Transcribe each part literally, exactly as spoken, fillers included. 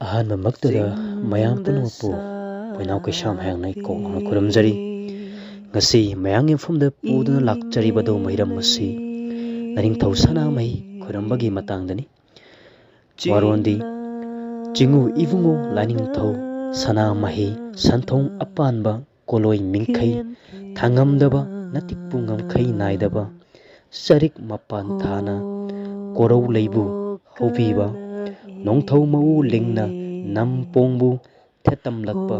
ꯑꯍꯥꯟꯕꯃꯛꯇꯗ ꯃꯌꯥꯝ ꯄꯨꯝꯅꯃꯛꯄꯨ ꯄꯣꯏꯅꯥꯎ ꯀꯩꯁꯥꯝ ꯍꯥꯏꯅ ꯑꯩ ꯀꯣꯛ ꯍꯥꯡꯅ ꯈꯨꯔꯨꯝꯖꯔꯤ꯫ ꯉꯁꯤ ꯃꯌꯥꯝꯒꯤ ꯃꯐꯝꯗ ꯄꯨꯗꯨꯅ ꯂꯥꯛꯆꯔꯤꯕ ꯑꯗꯨ ꯃꯩꯔꯝ ꯑꯁꯤ ꯂꯥꯏꯅꯤꯡꯊꯧ ꯁꯅꯥꯃꯍꯤ ꯈꯨꯔꯨꯝꯕꯒꯤ ꯃꯇꯥꯡꯗꯅꯤ꯫ ꯋꯥꯔꯣꯟꯗꯤ, ꯆꯤꯡꯉꯨ ꯏꯕꯨꯡꯉꯣ ꯂꯥꯏꯅꯤꯡꯊꯧ ꯁꯅꯥꯃꯍꯤ, ꯁꯟꯊꯣꯡ ꯑꯄꯥꯟꯕ ꯀꯣꯂꯣꯏ ꯃꯤꯡꯈꯩ, ꯊꯥꯡꯉꯝꯗꯕ ꯅꯇꯤꯛꯄꯨ ꯉꯝꯈꯩ ꯅꯥꯏꯗꯕ, ꯆꯔꯤꯛ ꯃꯄꯥꯟ ꯊꯥꯅ ꯀꯣꯔꯧ ꯂꯩꯕꯨ ꯍꯧꯕꯤꯕ, ꯅꯣꯡꯊꯧ ꯃꯎ ꯂꯤꯡꯅ ꯅꯝ ꯄꯣꯡꯕꯨ ꯊꯦꯠꯇꯝꯂꯛꯄ,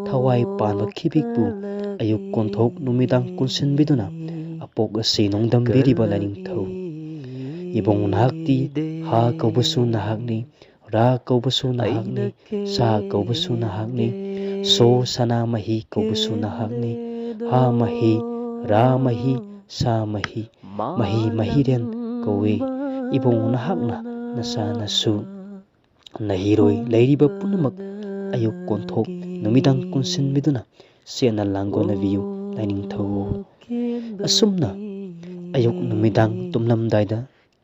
ꯊꯋꯥꯏ ꯄꯥꯟꯕ ꯈꯤꯕꯤꯛꯄꯨ ꯑꯌꯨꯛ ꯀꯣꯟꯊꯣꯛ ꯅꯨꯃꯤꯗꯥꯡ ꯀꯨꯟꯁꯤꯟꯕꯤꯗꯨꯅ ꯑꯄꯣꯛ ꯑꯁꯤ ꯅꯣꯡꯗꯝꯕꯤꯔꯤꯕ ꯂꯥꯏꯅꯤꯡꯊꯧ ꯏꯕꯨꯡ ꯅꯍꯥꯛꯇꯤ꯫ ꯍꯥ ꯀꯧꯕꯁꯨ ꯅꯍꯥꯛꯅꯤ, ꯔꯥ ꯀꯧꯕꯁꯨ ꯅꯍꯥꯛꯅꯤ, ꯁꯥ ꯀꯧꯕꯁꯨ ꯅꯍꯥꯛꯅꯤ, ꯁꯣ ꯁꯅꯥꯃꯍꯤ ꯀꯧꯕꯁꯨ ꯅꯍꯥꯛꯅꯤ꯫ ꯍꯥ ꯃꯍꯤ, ꯔꯥ ꯃꯍꯤ, ꯁꯥ ꯃꯍꯤ, ꯃꯍꯤ ꯃꯍꯤꯔꯦꯟ ꯀꯧꯏ꯫ ꯏꯕꯨꯡ ꯅꯍꯥꯛꯅ ꯅꯆꯥ ꯅꯁꯨ ꯅꯍꯤꯔꯣꯏ ꯂꯩꯔꯤꯕ ꯄꯨꯝꯅꯃꯛ ꯑꯌꯨꯛ ꯀꯣꯟꯊꯣꯛ ꯅꯨꯃꯤꯗꯥꯡ ꯀꯨꯟꯁꯤꯟꯕꯤꯗꯨꯅ ꯆꯦꯠꯅ ꯂꯥꯡꯒꯣꯟꯅꯕꯤꯌꯨ ꯂꯥꯏꯅꯤꯡꯊꯧ꯫ ꯑꯁꯨꯝꯅ ꯑꯌꯨꯛ ꯅꯨꯃꯤꯗꯥꯡ ꯇꯨꯝꯂꯝꯗꯥꯏꯗ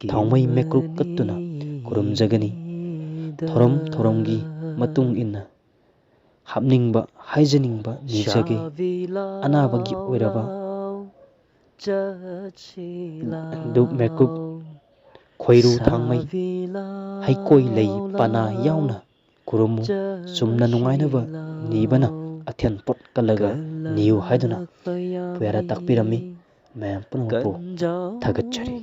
ꯊꯥꯎꯃꯩ ꯃꯩꯀ꯭ꯔꯨꯛ ꯀꯠꯇꯨꯅ ꯈꯨꯔꯨꯝꯖꯒꯅꯤ꯫ ꯊꯧꯔꯝ ꯊꯧꯔꯝꯒꯤ ꯃꯇꯨꯡ ꯏꯟꯅ ꯍꯥꯞꯅꯤꯡꯕ ꯍꯥꯏꯖꯅꯤꯡꯕ ꯅꯤꯖꯒꯦ꯫ ꯑꯅꯥꯕꯒꯤ ꯑꯣꯏꯔꯕ ꯙꯨꯞ ꯃꯩꯀ꯭ꯔꯨꯛ, ꯈꯣꯏꯔꯨ ꯊꯥꯡꯃꯩ, ꯍꯩꯀꯣꯏ ꯂꯩ ꯄꯅꯥ ꯌꯥꯎꯅ ꯈꯨꯔꯨꯝꯃꯨ꯫ ꯆꯨꯝꯅ ꯅꯨꯡꯉꯥꯏꯅꯕ ꯅꯤꯕꯅ ꯑꯊꯦꯟ ꯄꯣꯠ ꯀꯜꯂꯒ ꯅꯤꯌꯨ ꯍꯥꯏꯗꯨꯅ ꯄꯨꯌꯥꯔꯥ ꯇꯥꯛꯄꯤꯔꯝꯃꯤ꯫ ꯃꯌꯥꯝ ꯄꯨꯝꯅꯃꯛꯄꯨ ꯊꯥꯒꯠꯆꯔꯤ꯫